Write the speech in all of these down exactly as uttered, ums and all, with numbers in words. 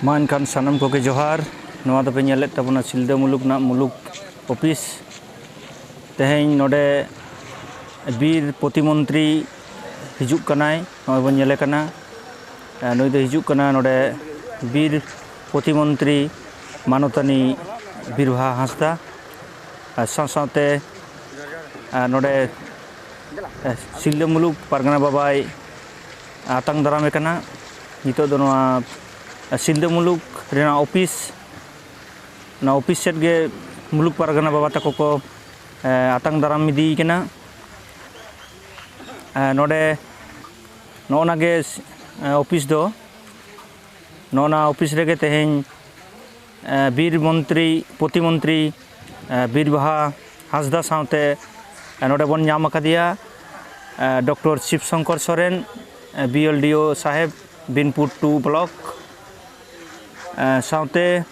ᱢᱟ ᱮᱱᱠᱷᱟᱱ ᱥᱟᱱᱟᱢ ᱠᱚᱜᱮ ᱡᱚᱦᱟᱨ᱾ ᱱᱚᱣᱟ ᱫᱚᱯᱮ ᱧᱮᱞᱮᱫ ᱛᱟᱵᱚᱱᱟ ᱥᱤᱞᱫᱟᱹ ᱢᱩᱞᱩᱠ ᱨᱮᱱᱟᱜ ᱢᱩᱞᱩᱠ ᱚᱯᱷᱤᱥ᱾ ᱛᱮᱦᱮᱧ ᱱᱚᱰᱮ ᱵᱤᱨ ᱯᱨᱚᱛᱤᱢᱚᱱᱛᱨᱤ ᱦᱤᱡᱩᱜ ᱠᱟᱱᱟᱭ, ᱱᱚᱜᱼᱚᱭ ᱵᱚᱱ ᱧᱮᱞᱮ ᱠᱟᱱᱟ᱾ ᱱᱩᱭ ᱫᱚ ᱦᱤᱡᱩᱜ ᱠᱟᱱᱟ ᱱᱚᱰᱮ ᱵᱤᱨ ᱯᱨᱚᱛᱤᱢᱚᱱᱛᱨᱤ ᱢᱟᱱᱚᱛᱟᱱᱤ ᱵᱤᱨᱵᱟᱦᱟ ᱦᱟᱸᱥᱫᱟ᱾ ᱟᱨ ᱥᱟᱶ ᱥᱟᱶᱛᱮ ᱱᱚᱰᱮ ᱥᱤᱞᱫᱟᱹ ᱢᱩᱞᱩᱠ ᱯᱟᱨᱜᱟᱱᱟ ᱵᱟᱵᱟᱭ ᱟᱛᱟᱝ ᱫᱟᱨᱟᱢᱮ ᱠᱟᱱᱟ᱾ ᱱᱤᱛᱚᱜ ᱫᱚ ᱱᱚᱣᱟ ᱥᱤᱞᱫᱟᱹ ᱢᱩᱞᱩᱠ ᱨᱮᱱᱟᱜ ᱚᱯᱷᱤᱥ, ᱚᱱᱟ ᱚᱯᱷᱤᱥ ᱥᱮᱫ ᱜᱮ ᱢᱩᱞᱩᱠ ᱯᱟᱨᱜᱟᱱᱟ ᱵᱟᱵᱟ ᱛᱟᱠᱚ ᱠᱚ ᱟᱛᱟᱝ ᱫᱟᱨᱟᱢ ᱤᱫᱤᱭᱮ ᱠᱟᱱᱟ᱾ ᱱᱚᱰᱮ ᱱᱚᱜᱼᱚ ᱱᱟ ᱜᱮ ᱚᱯᱷᱤᱥ ᱫᱚ, ᱱᱚᱜᱼᱚ ᱱᱟ ᱚᱯᱷᱤᱥ ᱨᱮᱜᱮ ᱛᱮᱦᱮᱧ ᱵᱤᱨ ᱢᱚᱱᱛᱨᱤ, ᱯᱨᱚᱛᱤᱢᱚᱱᱛᱨᱤ ᱵᱤᱨᱵᱟᱦᱟ ᱦᱟᱸᱥᱫᱟ ᱥᱟᱶᱛᱮ ᱱᱚᱰᱮ ᱵᱚᱱ ᱧᱟᱢ ᱟᱠᱟᱫᱮᱭᱟ ᱰᱚᱠᱴᱚᱨ ᱥᱤᱵ ᱥᱚᱝᱠᱚᱨ ᱥᱚᱨᱮᱱ, ᱵᱤ ᱮᱞ ᱰᱤ ᱳ ᱥᱟᱦᱮᱵᱽ, ᱵᱤᱱᱯᱩᱨ ᱴᱩ ᱵᱞᱚᱠ᱾ ᱥᱟᱶᱛᱮ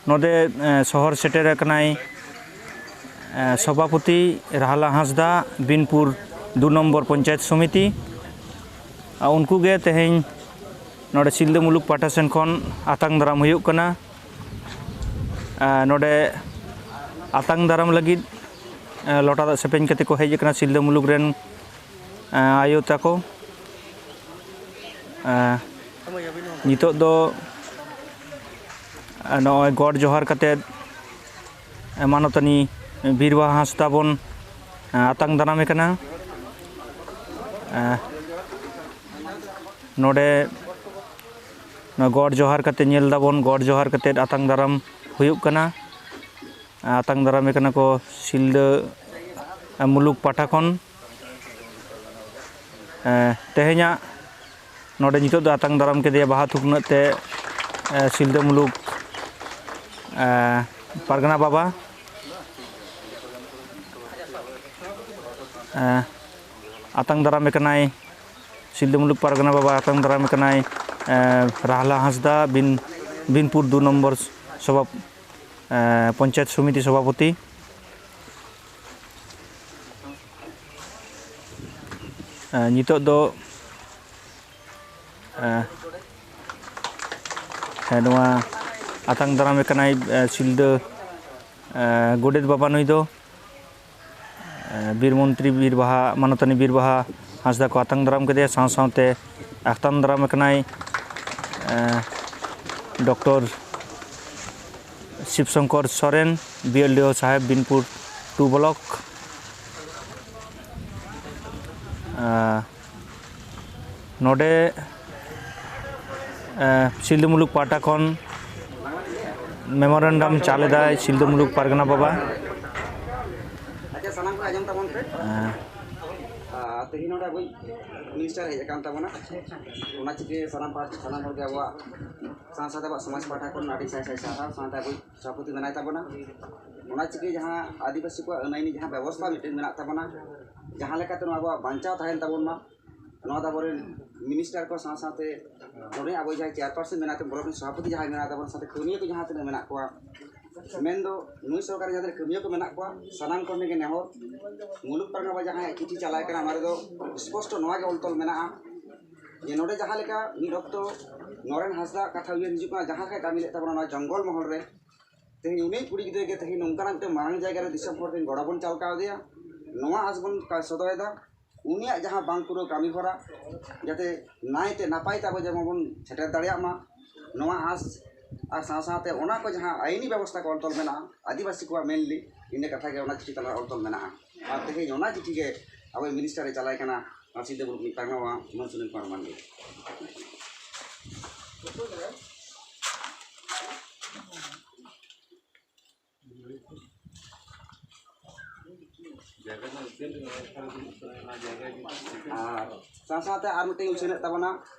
ᱱᱚᱰᱮ ᱥᱚᱦᱚᱨ ᱥᱮᱴᱮᱨ ᱟᱠᱟᱱᱟᱭ ᱥᱚᱵᱷᱟᱯᱚᱛᱤ ᱨᱟᱦᱞᱟ ᱦᱟᱸᱥᱫᱟ, ᱵᱤᱱᱯᱩᱨ ᱫᱩ ᱱᱚᱢᱵᱚᱨ ᱯᱚᱧᱪᱟᱭᱮᱛ ᱥᱚᱢᱤᱛᱤ᱾ ᱟᱨ ᱩᱱᱠᱩ ᱜᱮ ᱛᱮᱦᱮᱧ ᱱᱚᱰᱮ ᱥᱤᱞᱫᱟᱹ ᱢᱩᱞᱩᱠ ᱯᱟᱦᱴᱟ ᱥᱮᱱ ᱠᱷᱚᱱ ᱟᱛᱟᱝ ᱫᱟᱨᱟᱢ ᱦᱩᱭᱩᱜ ᱠᱟᱱᱟ᱾ ᱱᱚᱰᱮ ᱟᱛᱟᱝ ᱫᱟᱨᱟᱢ ᱞᱟᱹᱜᱤᱫ ᱞᱚᱴᱟ ᱫᱟᱜ ᱥᱮᱯᱮᱧ ᱠᱟᱛᱮ ᱠᱚ ᱦᱮᱡ ᱟᱠᱟᱱᱟ ᱥᱤᱞᱫᱟᱹ ᱢᱩᱞᱩᱠ ᱨᱮᱱ ᱟᱭᱳ ᱛᱟᱠᱚ᱾ ᱱᱤᱛᱚᱜ ᱫᱚ ᱱᱚᱜᱼᱚᱭ ᱜᱚᱰ ᱡᱚᱦᱟᱨ ᱠᱟᱛᱮ ᱢᱟᱱᱚᱛᱟᱱᱤ ᱵᱤᱨᱵᱟᱦᱟ ᱦᱟᱸᱥᱫᱟ ᱵᱚᱱ ᱟᱛᱟᱝ ᱫᱟᱨᱟᱢᱮ ᱠᱟᱱᱟ᱾ ᱱᱚᱰᱮ ᱱᱚᱣᱟ ᱜᱚᱰ ᱡᱚᱦᱟᱨ ᱠᱟᱛᱮ ᱧᱮᱞ ᱫᱟᱵᱚᱱ, ᱜᱚᱰ ᱡᱚᱦᱟᱨ ᱠᱟᱛᱮ ᱟᱛᱟᱝ ᱫᱟᱨᱟᱢ ᱦᱩᱭᱩᱜ ᱠᱟᱱᱟ᱾ ᱟᱛᱟᱝ ᱫᱟᱨᱟᱢᱮ ᱠᱟᱱᱟ ᱠᱚ ᱥᱤᱞᱫᱟᱹ ᱢᱩᱞᱩᱠ ᱯᱟᱦᱴᱟ ᱠᱷᱚᱱ᱾ ᱛᱮᱦᱮᱧᱟᱜ ᱱᱚᱰᱮ ᱱᱤᱛᱚᱜ ᱫᱚ ᱟᱛᱟᱝ ᱫᱟᱨᱟᱢ ᱠᱮᱫᱮᱭᱟ ᱵᱟᱦᱟ ᱛᱷᱩᱠᱱᱟᱹᱜ ᱛᱮ ᱥᱤᱞᱫᱟᱹ ᱢᱩᱞᱩᱠ ᱯᱟᱨᱜᱟᱱᱟ ᱵᱟᱵᱟ᱾ ᱟᱛᱟᱝ ᱫᱟᱨᱟᱢᱮ ᱠᱟᱱᱟᱭ ᱥᱤᱞᱫᱟᱹ ᱢᱩᱞᱩᱠ ᱯᱟᱨᱜᱟᱱᱟ ᱵᱟᱵᱟ, ᱟᱛᱟᱝ ᱫᱟᱨᱟᱢᱮ ᱠᱟᱱᱟᱭ ᱨᱟᱦᱞᱟ ᱦᱟᱸᱥᱫᱟ, ᱵᱤᱱ ᱵᱤᱱᱯᱩᱨ ᱫᱩ ᱱᱚᱢᱵᱚᱨ ᱥᱚᱵᱷᱟ ᱯᱚᱧᱪᱟᱭᱮᱛ ᱥᱚᱢᱤᱛᱤ ᱥᱚᱵᱷᱟᱯᱚᱛᱤ᱾ ᱱᱤᱛᱚᱜ ᱫᱚ ᱱᱚᱣᱟ ᱟᱛᱟᱝ ᱫᱟᱨᱟᱢᱮ ᱠᱟᱱᱟᱭ ᱥᱤᱞᱫᱟᱹ ᱜᱚᱰᱮᱛ ᱵᱟᱵᱟ, ᱱᱩᱭ ᱫᱚ ᱵᱤᱨ ᱢᱚᱱᱛᱨᱤ ᱵᱤᱨ ᱵᱟᱦᱟ, ᱢᱟᱱᱚᱛᱟᱱᱤ ᱵᱤᱨ ᱵᱟᱦᱟ ᱦᱟᱸᱥᱫᱟ ᱠᱚ ᱟᱛᱟᱝ ᱫᱟᱨᱟᱢ ᱠᱮᱫᱮᱭᱟ᱾ ᱥᱟᱶ ᱥᱟᱶᱛᱮ ᱟᱛᱟᱝ ᱫᱟᱨᱟᱢᱮ ᱠᱟᱱᱟᱭ ᱰᱚᱠᱴᱚᱨ ᱥᱤᱵ ᱥᱚᱝᱠᱚᱨ ᱥᱚᱨᱮᱱ, ᱵᱤ ᱮᱞ ᱰᱤ ᱳ ᱥᱟᱦᱮᱵᱽ, ᱵᱤᱱᱯᱩᱨ ᱴᱩ ᱵᱞᱚᱠ᱾ ᱱᱚᱰᱮ ᱥᱤᱞᱫᱟᱹ ᱢᱩᱞᱩᱠ ᱯᱟᱦᱴᱟ ᱠᱷᱚᱱ ᱢᱮᱢᱳᱨᱮᱱᱰᱟᱢ ᱪᱟᱞ ᱮᱫᱟᱭ ᱥᱤᱞᱫᱟᱹ ᱢᱩᱞᱩᱠ ᱯᱟᱨᱜᱟᱱᱟ ᱵᱟᱵᱟ᱾ ᱟᱪᱪᱷᱟ, ᱥᱟᱱᱟᱢ ᱠᱚ ᱟᱸᱡᱚᱢ ᱛᱟᱵᱚᱱ ᱯᱮ᱾ ᱛᱮᱦᱮᱧ ᱱᱚᱰᱮ ᱟᱵᱚᱭᱤᱡ ᱢᱤᱱᱤᱥᱴᱟᱨ ᱦᱮᱡ ᱟᱠᱟᱱ ᱛᱟᱵᱚᱱᱟ᱾ ᱚᱱᱟ ᱪᱤᱠᱟᱹ ᱥᱟᱱᱟᱢ ᱯᱟᱦᱴᱟ, ᱥᱟᱱᱟᱢ ᱦᱚᱲ ᱜᱮ ᱟᱵᱚᱣᱟᱜ ᱥᱟᱶ ᱥᱟᱶᱛᱮ ᱟᱵᱚᱣᱟᱜ ᱥᱚᱢᱟᱡᱽ ᱯᱟᱦᱴᱟ ᱠᱷᱚᱱ ᱟᱹᱰᱤ ᱥᱟᱭ ᱥᱟᱭ ᱥᱟᱨᱦᱟᱣ᱾ ᱥᱟᱶᱛᱮ ᱟᱵᱚᱭᱤᱡ ᱥᱚᱵᱷᱟᱯᱚᱛᱤ ᱢᱮᱱᱟᱭ ᱛᱟᱵᱚᱱᱟ᱾ ᱚᱱᱟ ᱪᱤᱠᱟᱹ ᱡᱟᱦᱟᱸ ᱟᱹᱫᱤᱵᱟᱹᱥᱤ ᱠᱚᱣᱟᱜ ᱟᱹᱱ ᱟᱹᱨᱤ ᱡᱟᱦᱟᱸ ᱵᱮᱵᱚᱥᱛᱷᱟ ᱢᱤᱫᱴᱮᱱ ᱢᱮᱱᱟᱜ ᱛᱟᱵᱚᱱᱟ, ᱡᱟᱦᱟᱸ ᱞᱮᱠᱟᱛᱮ ᱱᱚᱣᱟ ᱟᱵᱚᱣᱟᱜ ᱵᱟᱧᱪᱟᱣ ᱛᱟᱦᱮᱱ ᱛᱟᱵᱚᱱ ᱢᱟ, ᱱᱚᱣᱟ ᱫᱚ ᱟᱵᱚᱨᱮᱱ ᱢᱤᱱᱤᱥᱴᱟᱨ ᱠᱚ ᱥᱟᱶ ᱥᱟᱶᱛᱮ ᱱᱚᱰᱮ ᱟᱵᱚ ᱡᱟᱦᱟᱸᱭ ᱪᱮᱭᱟᱨᱯᱟᱨᱥᱚᱱ ᱢᱮᱱᱟᱭ ᱛᱟᱵᱚᱱ, ᱵᱞᱚᱠ ᱨᱮᱱ ᱥᱚᱵᱷᱟᱯᱚᱛᱤ ᱡᱟᱦᱟᱸᱭ ᱢᱮᱱᱟᱭ ᱛᱟᱵᱚᱱ, ᱥᱟᱶᱛᱮ ᱠᱟᱹᱢᱤᱭᱟᱹ ᱠᱚ ᱡᱟᱦᱟᱸ ᱛᱤᱱᱟᱹᱜ ᱢᱮᱱᱟᱜ ᱠᱚᱣᱟ, ᱢᱮᱱᱫᱚ ᱱᱩᱭ ᱥᱚᱨᱠᱟᱨ ᱨᱮ ᱡᱟᱦᱟᱸ ᱛᱤᱱᱟᱹᱜ ᱠᱟᱹᱢᱤᱭᱟᱹ ᱠᱚ ᱢᱮᱱᱟᱜ ᱠᱚᱣᱟ, ᱥᱟᱱᱟᱢ ᱠᱚ ᱱᱤᱭᱮ ᱜᱮ ᱱᱮᱦᱚᱨ᱾ ᱢᱩᱞᱩᱠ ᱯᱟᱨᱜᱟᱱᱟ ᱵᱟᱵᱟ ᱡᱟᱦᱟᱸᱭᱟᱜ ᱪᱤᱴᱷᱤ ᱪᱟᱞᱟᱣ ᱠᱟᱱᱟ, ᱚᱱᱟ ᱨᱮᱫᱚ ᱥᱯᱚᱥᱴᱚ ᱱᱚᱣᱟ ᱜᱮ ᱚᱞ ᱛᱚᱞ ᱢᱮᱱᱟᱜᱼᱟ ᱡᱮ ᱱᱚᱰᱮ ᱡᱟᱦᱟᱸ ᱞᱮᱠᱟ ᱢᱤᱫ ᱚᱠᱛᱚ ᱱᱚᱨᱮᱱ ᱦᱟᱸᱥᱫᱟ ᱠᱟᱛᱷᱟ ᱩᱭᱦᱟᱹᱨ ᱦᱤᱡᱩᱜ ᱠᱟᱱᱟ, ᱡᱟᱦᱟᱸ ᱞᱮᱠᱟᱭ ᱠᱟᱹᱢᱤ ᱞᱮᱫ ᱛᱟᱵᱚᱱᱟ ᱱᱚᱣᱟ ᱡᱚᱝᱜᱚᱞ ᱢᱚᱦᱚᱞ ᱨᱮ, ᱛᱮᱦᱮᱧ ᱩᱱᱤ ᱠᱩᱲᱤ ᱜᱤᱫᱽᱨᱟᱹ ᱜᱮ ᱛᱮᱦᱮᱧ ᱱᱚᱝᱠᱟᱱᱟᱜ ᱢᱤᱫᱴᱮᱱ ᱢᱟᱨᱟᱝ ᱡᱟᱭᱜᱟ ᱨᱮ ᱫᱤᱥᱚᱢ ᱦᱚᱲ ᱴᱷᱮᱱ ᱜᱚᱲᱚ ᱵᱚᱱ ᱪᱟᱞ ᱠᱟᱣᱫᱮᱭᱟ᱾ ᱱᱚᱣᱟ ᱟᱸᱥ ᱵᱚᱱ ᱥᱚᱫᱚᱨᱮᱫᱟ, ᱩᱱᱤᱭᱟᱜ ᱡᱟᱦᱟᱸ ᱵᱟᱝ ᱯᱩᱨᱟᱹᱣ ᱠᱟᱹᱢᱤ ᱦᱚᱨᱟ ᱡᱟᱛᱮ ᱱᱟᱭᱛᱮ ᱱᱟᱯᱟᱭ ᱛᱮ ᱟᱵᱚ ᱡᱮᱢᱚᱱ ᱵᱚᱱ ᱥᱮᱴᱮᱨ ᱫᱟᱲᱮᱭᱟᱜ ᱢᱟ, ᱱᱚᱣᱟ ᱟᱸᱥ ᱟᱨ ᱥᱟᱶ ᱥᱟᱶᱛᱮ ᱚᱱᱟ ᱠᱚ ᱡᱟᱦᱟᱸ ᱟᱹᱭᱤᱱᱤ ᱵᱮᱵᱚᱥᱛᱷᱟ ᱠᱚ ᱚᱞ ᱛᱚᱞ ᱢᱮᱱᱟᱜᱼᱟ, ᱟᱹᱫᱤᱵᱟᱹᱥᱤ ᱠᱚᱣᱟᱜ ᱢᱮᱱᱞᱤ ᱤᱱᱟᱹ ᱠᱟᱛᱷᱟ ᱜᱮ ᱚᱱᱟ ᱪᱤᱴᱷᱤ ᱛᱟᱞᱟ ᱨᱮ ᱚᱞ ᱛᱚᱞ ᱢᱮᱱᱟᱜᱼᱟ᱾ ᱟᱨ ᱛᱮᱦᱮᱧ ᱚᱱᱟ ᱪᱤᱴᱷᱤ ᱜᱮ ᱟᱵᱚ ᱢᱤᱱᱤᱥᱴᱟᱨ ᱮ ᱪᱟᱞᱟᱭ ᱠᱟᱱᱟ, ᱟᱨ ᱥᱤᱞᱫᱟᱹ ᱵᱩᱨᱩ ᱨᱤᱱᱤᱡ ᱯᱟᱨᱜᱟᱱᱟ ᱢᱟᱹᱱ ᱥᱩᱱᱤᱞ ᱠᱩᱢᱟᱨ ᱢᱟᱱᱰᱤ᱾ ᱟᱨ ᱥᱟᱶ ᱥᱟᱶᱛᱮ ᱟᱨ ᱢᱤᱫᱴᱮᱱ ᱩᱪᱷᱟᱹᱱᱮᱫ ᱛᱟᱵᱚᱱᱟ,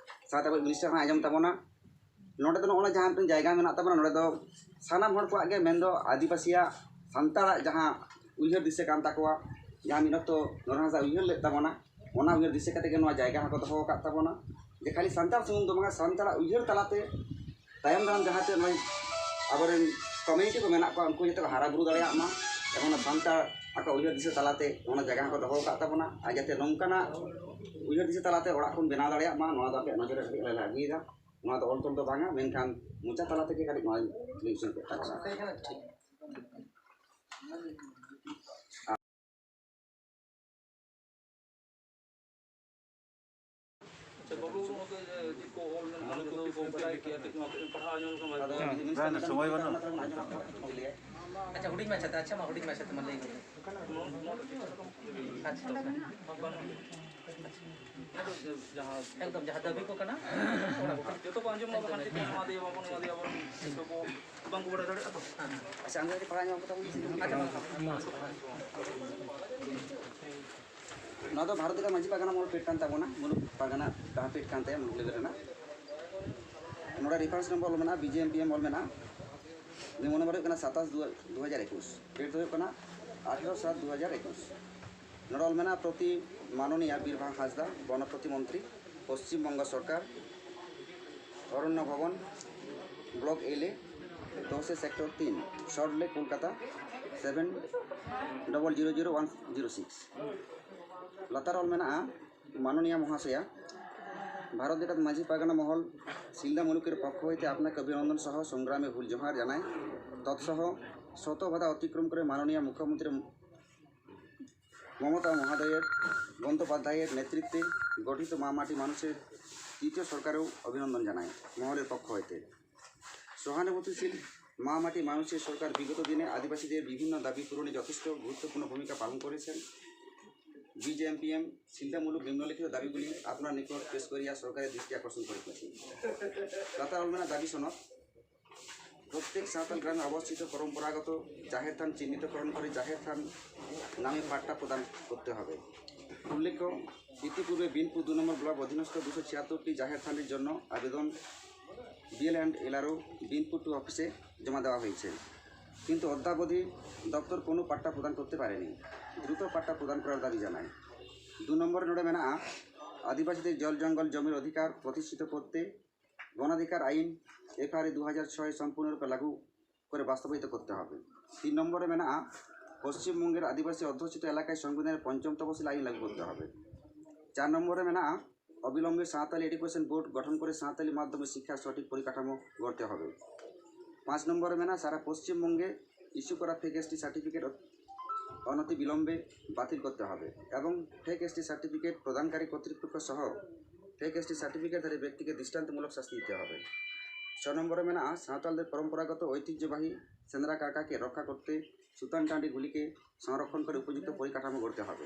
ᱥᱟᱶᱛᱮ ᱟᱵᱚ ᱢᱤᱱᱤᱥᱴᱟᱨ ᱦᱚᱸ ᱟᱸᱡᱚᱢ ᱛᱟᱵᱚᱱᱟ᱾ ᱱᱚᱰᱮ ᱫᱚ ᱱᱚᱜᱼᱚ ᱱᱚᱣᱟ ᱡᱟᱦᱟᱸ ᱢᱤᱫᱴᱮᱱ ᱡᱟᱭᱜᱟ ᱢᱮᱱᱟᱜ ᱛᱟᱵᱚᱱᱟ, ᱱᱚᱰᱮ ᱫᱚ ᱥᱟᱱᱟᱢ ᱦᱚᱲ ᱠᱚᱣᱟᱜ ᱜᱮ, ᱢᱮᱱᱫᱚ ᱟᱹᱫᱤᱵᱟᱹᱥᱤᱭᱟᱜ, ᱥᱟᱱᱛᱟᱲᱟᱜ ᱡᱟᱦᱟᱸ ᱩᱭᱦᱟᱹᱨ ᱫᱤᱥᱟᱹ ᱠᱟᱱ ᱛᱟᱠᱚᱣᱟ, ᱡᱟᱦᱟᱸ ᱢᱤᱫ ᱚᱠᱛᱚ ᱱᱚᱨᱮᱱ ᱦᱟᱸᱥᱫᱟ ᱩᱭᱦᱟᱹᱨ ᱞᱮᱫ ᱛᱟᱵᱚᱱᱟ, ᱚᱱᱟ ᱩᱭᱦᱟᱹᱨ ᱫᱤᱥᱟᱹ ᱠᱟᱛᱮ ᱜᱮ ᱱᱚᱣᱟ ᱡᱟᱭᱜᱟ ᱦᱚᱸᱠᱚ ᱫᱚᱦᱚ ᱟᱠᱟᱫ ᱛᱟᱵᱚᱱᱟ᱾ ᱡᱮ ᱠᱷᱟᱹᱞᱤ ᱥᱟᱱᱛᱟᱲ ᱥᱩᱢᱩᱝ ᱫᱚ ᱵᱟᱝᱟ, ᱥᱟᱱᱛᱟᱲᱟᱜ ᱩᱭᱦᱟᱹᱨ ᱛᱟᱞᱟᱛᱮ ᱛᱟᱭᱚᱢ ᱫᱟᱨᱟᱢ ᱡᱟᱦᱟᱸ ᱛᱤᱱᱟᱹᱜ ᱱᱚᱜᱼᱚᱭ ᱟᱵᱚᱨᱮᱱ ᱠᱚᱢᱤᱭᱩᱱᱤᱴᱤ ᱠᱚ ᱢᱮᱱᱟᱜ ᱠᱚᱣᱟ, ᱩᱱᱠᱩ ᱡᱟᱛᱮ ᱠᱚ ᱦᱟᱨᱟ ᱵᱩᱨᱩ ᱫᱟᱲᱮᱭᱟᱜ ᱢᱟ, ᱮᱵᱚᱝ ᱥᱟᱱᱛᱟᱲ ᱟᱠᱚ ᱩᱭᱦᱟᱹᱨ ᱫᱤᱥᱟᱹ ᱛᱟᱞᱟᱛᱮ ᱚᱱᱟ ᱡᱟᱭᱜᱟ ᱦᱚᱸᱠᱚ ᱫᱚᱦᱚ ᱟᱠᱟᱫ ᱛᱟᱵᱚᱱᱟ᱾ ᱟᱨ ᱡᱟᱛᱮ ᱱᱚᱝᱠᱟᱱᱟᱜ ᱩᱭᱦᱟᱹᱨ ᱫᱤᱥᱟᱹ ᱛᱟᱞᱟᱛᱮ ᱚᱲᱟᱜ ᱠᱷᱚᱱ ᱵᱮᱱᱟᱣ ᱫᱟᱲᱮᱭᱟᱜ ᱢᱟ, ᱱᱚᱣᱟ ᱫᱚ ᱟᱯᱮᱭᱟᱜ ᱱᱚᱡᱚᱨ ᱨᱮ ᱠᱟᱹᱴᱤᱡ ᱟᱞᱮ ᱞᱮ ᱟᱹᱜᱩᱭᱮᱫᱟ᱾ ᱱᱚᱣᱟ ᱫᱚ ᱚᱞ ᱛᱚᱞ ᱫᱚ ᱵᱟᱝᱟ, ᱢᱮᱱᱠᱷᱟᱱ ᱢᱚᱪᱟ ᱛᱟᱞᱟ ᱛᱮᱜᱮ ᱠᱟᱹᱴᱤᱡ ᱱᱚᱣᱟ ᱞᱤᱧ ᱩᱪᱷᱟᱹᱱ ᱠᱮᱫ ᱛᱟᱵᱚᱱᱟ᱾ ᱟᱪᱪᱷᱟ, ᱵᱟᱹᱵᱩ, ᱱᱚᱛᱮ ᱪᱮᱫ ᱠᱚ ᱚᱞ ᱢᱮᱱᱟᱜᱼᱟ, ᱚᱱᱟ ᱠᱚ ᱠᱟᱹᱴᱤᱡ ᱵᱚᱱ ᱵᱟᱰᱟᱭ ᱠᱮᱭᱟ, ᱠᱟᱹᱴᱤᱡ ᱱᱚᱣᱟ ᱠᱟᱹᱴᱤᱡ ᱮᱢ ᱯᱟᱲᱦᱟᱣ ᱧᱚᱜ ᱞᱮᱠᱷᱟᱱ ᱵᱷᱟᱜᱮ ᱠᱚᱜᱼᱟ᱾ ᱵᱟᱝ, ᱥᱚᱢᱚᱭ ᱵᱟᱹᱱᱩᱜᱼᱟ᱾ ᱟᱪᱪᱷᱟ, ᱦᱩᱰᱤᱧ ᱢᱟᱪᱷᱟ ᱛᱮ, ᱟᱪᱪᱷᱟ, ᱢᱟ ᱦᱩᱰᱤᱧ ᱢᱟᱪᱷᱟ ᱛᱮ, ᱢᱟ ᱞᱟᱹᱭ ᱢᱮ᱾ ᱟᱪᱪᱷᱟ, ᱟᱪᱪᱷᱟ᱾ ᱡᱟᱦᱟᱸ ᱮᱠᱫᱚᱢ, ᱡᱟᱦᱟᱸ ᱫᱟᱹᱵᱤ ᱠᱚ ᱠᱟᱱᱟ, ᱚᱱᱟ ᱠᱚ ᱠᱟᱹᱴᱤᱡ ᱡᱚᱛᱚ ᱠᱚ ᱟᱸᱡᱚᱢ ᱢᱟ, ᱵᱟᱠᱷᱟᱱ ᱪᱮᱫ ᱮᱢᱟ ᱫᱮᱭᱟ, ᱵᱟᱵᱚᱱ ᱮᱢᱟ ᱫᱮᱭᱟ, ᱟᱵᱚ ᱡᱚᱛᱚ ᱠᱚ ᱵᱟᱝ ᱠᱚ ᱵᱟᱲᱟᱭ ᱫᱟᱲᱮᱭᱟᱜᱼᱟ ᱛᱚ᱾ ᱟᱪᱪᱷᱟ, ᱟᱢ ᱡᱩᱫᱤ ᱯᱟᱲᱦᱟᱣ ᱧᱚᱜ ᱠᱟᱛᱟᱢ᱾ ᱟᱪᱪᱷᱟ, ᱢᱟ, ᱢᱟ᱾ ᱱᱚᱣᱟ ᱫᱚ ᱵᱷᱟᱨᱚᱛ ᱨᱮᱭᱟᱜ ᱢᱟᱹᱡᱷᱤ ᱯᱟᱨᱜᱟᱱᱟ ᱢᱚᱦᱚᱞ ᱯᱮᱰ ᱠᱟᱱ ᱛᱟᱵᱚᱱᱟ, ᱢᱩᱞᱩᱠ ᱯᱟᱨᱜᱟᱱᱟ ᱡᱟᱦᱟᱸ ᱯᱮᱰ ᱠᱟᱱ ᱛᱟᱭᱟ ᱢᱩᱞᱩᱠ ᱞᱮᱵᱮᱞ ᱨᱮᱱᱟᱜ᱾ ᱱᱚᱰᱮ ᱨᱮᱯᱷᱟᱨᱮᱱᱥ ᱱᱚᱢᱵᱚᱨ ᱚᱞ ᱢᱮᱱᱟᱜᱼᱟ, B J M P M ᱚᱞ ᱢᱮᱱᱟᱜᱼᱟ᱾ ᱢᱮᱢᱳ ᱱᱚᱢᱵᱚᱨ ᱦᱩᱭᱩᱜ ᱠᱟᱱᱟ ᱥᱟᱛᱟᱥ ᱫᱩ ᱦᱟᱡᱟᱨ ᱮᱠᱩᱥ, ᱰᱮᱴ ᱫᱚ ᱦᱩᱭᱩᱜ ᱠᱟᱱᱟ ᱟᱴᱷᱮᱨᱚ ᱥᱟᱛ ᱫᱩ ᱦᱟᱡᱟᱨ ᱮᱠᱩᱥ᱾ ᱱᱚᱰᱮ ᱚᱞ ᱢᱮᱱᱟᱜᱼᱟ, ᱯᱨᱚᱛᱤ ᱢᱟᱱᱚᱱᱤᱭᱟ ᱵᱤᱨᱵᱟᱦᱟ ᱦᱟᱸᱥᱫᱟ, ᱵᱚᱱᱚᱯᱨᱚᱛᱤ ᱢᱚᱱᱛᱨᱤ, ᱯᱚᱥᱪᱤᱢ ᱵᱚᱝᱜᱚ ᱥᱚᱨᱠᱟᱨ, ᱚᱨᱚᱱᱱᱚ ᱵᱷᱚᱵᱚᱱ, ᱵᱞᱚᱠ ᱮᱞ ᱮ, ᱫᱚᱥ ᱮ ᱥᱮᱠᱴᱚᱨ ᱛᱤᱱ, ᱥᱚᱞᱴ ᱞᱮᱠ, Kolkata, seven double zero zero one zero six. ᱞᱟᱛᱟᱨ ᱚᱞ ᱢᱮᱱᱟᱜᱼᱟ, ᱢᱟᱱᱚᱱᱤᱭᱟ ᱢᱚᱦᱟᱥᱚᱭᱟ, ᱵᱷᱟᱨᱚᱛ ᱡᱟᱠᱟᱛ ᱢᱟᱹᱡᱷᱤ ᱯᱟᱨᱜᱟᱱᱟ ᱢᱚᱦᱚᱞ ᱥᱤᱞᱫᱟ ᱢᱩᱞᱩᱠ ᱨᱮ ᱯᱚᱠᱷᱚ ᱦᱚᱭᱛᱮ ᱟᱯᱱᱟᱨ ᱠᱚ ᱚᱵᱷᱤᱱᱚᱱᱫᱚᱱ ᱥᱚᱦᱚ ᱥᱚᱝᱜᱨᱟᱢᱮ ᱦᱩᱞ ᱡᱚᱦᱟᱨ ᱡᱟᱱᱟᱭ ᱛᱚᱛᱥᱚᱦᱚ ᱥᱚᱛᱚ ᱵᱟᱫᱷᱟ ᱚᱛᱤᱠᱨᱚᱢ ᱠᱚᱨᱮ ᱢᱟᱱᱚᱱᱤᱭᱟ ᱢᱩᱠᱷᱭᱚᱢᱚᱱᱛᱨᱤ ᱢᱚᱢᱚᱛᱟ ᱢᱚᱦᱟᱫᱚᱭᱮᱨ ᱵᱚᱱᱫᱳᱯᱟᱫᱷᱭᱟᱭᱮᱨ ᱱᱮᱛᱨᱤᱛᱵᱮ ᱜᱚᱴᱷᱤᱛ ᱢᱟ ᱢᱟᱴᱤ ᱢᱟᱱᱩᱥᱮᱨ ᱛᱤᱛᱤᱭᱚ ᱥᱚᱨᱠᱟᱨᱮও অভিনন্দন জানায় মহলের পক্ষ হইতে। সহানুভূতিশীল মা মাটি মানুষের সরকার বিগত দিনে আদিবাসীদের বিভিন্ন দাবি পূরণে যথেষ্ট গুরুত্বপূর্ণ ভূমিকা পালন করেছেন। বিজেএমপিএম সিলদামূলক নিম্নলিখিত দাবিগুলি আপনার নিকট পেশ করিয়া সরকারের দৃষ্টি আকর্ষণ করিতেছি। লতা রলমেনা দাবি সনদ। প্রত্যেক সাঁওতাল গ্রামে অবস্থিত পরম্পরাগত জাহের থান চিহ্নিতকরণ করে জাহের থান নামে পাট্টা প্রদান করতে হবে। উল্লেখ্য, ইতিপূর্বে বিনপুর দু নম্বর ব্লক অধীনস্থ দুশো ছিয়াত্তরটি জাহের থানের জন্য আবেদন BL and LRO Binpur two অফিসে জমা দেওয়া হয়েছে, কিন্তু অদ্যাবধি দপ্তর কোনো পাট্টা প্রদান করতে পারেনি। দ্রুত পাট্টা প্রদান করার দাবি জানায়। দু নম্বরে ᱱᱚᱰᱮ ᱢᱮᱱᱟᱜᱼᱟ, ᱟᱹᱫᱤᱵᱟᱹᱥᱤ ᱛᱮ ᱡᱚᱞ ᱡᱚᱝᱜᱚᱞ ᱡᱚᱢᱤ ᱚᱫᱷᱤᱠᱟᱨ ᱯᱨᱚᱛᱤᱥᱴᱷᱤᱛ ᱠᱚᱨᱛᱮ ᱵᱚᱱᱟᱫᱷᱤᱠᱟᱨ ᱟᱭᱤᱱ ᱮᱯᱷ ᱟᱨ ᱮ ᱫᱩ ᱦᱟᱡᱟᱨ ᱪᱷᱚᱭ ᱥᱚᱢᱯᱩᱨᱱᱚ ᱨᱩᱯᱮ ᱞᱟᱜᱩ ᱠᱚᱨᱮ ᱵᱟᱥᱛᱚᱵᱟᱭᱤᱛ ᱠᱚᱨᱛᱮ ᱦᱚᱵᱮ᱾ ᱛᱤᱱ ᱱᱚᱢᱵᱚᱨ ᱨᱮ ᱢᱮᱱᱟᱜᱼᱟ, ᱯᱚᱥᱪᱤᱢ ᱵᱚᱝᱜᱮᱨ ᱟᱹᱫᱤᱵᱟᱹᱥᱤ ᱚᱫᱽᱫᱷᱚᱥᱤᱛ ᱮᱞᱟᱠᱟᱭ ᱥᱚᱝᱵᱤᱫᱷᱟᱱ ᱨᱮ ᱯᱚᱧᱪᱚᱢ ᱛᱚᱯᱚᱥᱤᱞ ᱟᱭᱤᱱ ᱞᱟᱹᱜᱩ ᱠᱚᱨᱛᱮ ᱦᱚᱵᱮ᱾ ᱪᱟᱨ ᱱᱚᱢᱵᱚᱨ ᱨᱮ ᱢᱮᱱᱟᱜᱼᱟ, অবিলম্বে সাঁওতালি এডুকেশন বোর্ড গঠন করে সাঁওতালি মাধ্যমে শিক্ষার সঠিক পরিকাঠামো গড়তে হবে। পাঁচ নম্বরে মেনা সারা পশ্চিমবঙ্গে ইস্যু করা ফেক এসটি সার্টিফিকেট অনতি বিলম্বে বাতিল করতে হবে এবং ফেক এসটি সার্টিফিকেট প্রদানকারী কর্তৃপক্ষ সহ ফেক এসটি সার্টিফিকেটধারী ব্যক্তিকে দৃষ্টান্তমূলক শাস্তি দিতে হবে। ছ নম্বরে মেনা সাঁওতালদের পরম্পরাগত ঐতিহ্যবাহী সেন্দ্রা কাকাকে রক্ষা করতে সুতান টাঁডিগুলিকে সংরক্ষণ করে উপযুক্ত পরিকাঠামো গড়তে হবে।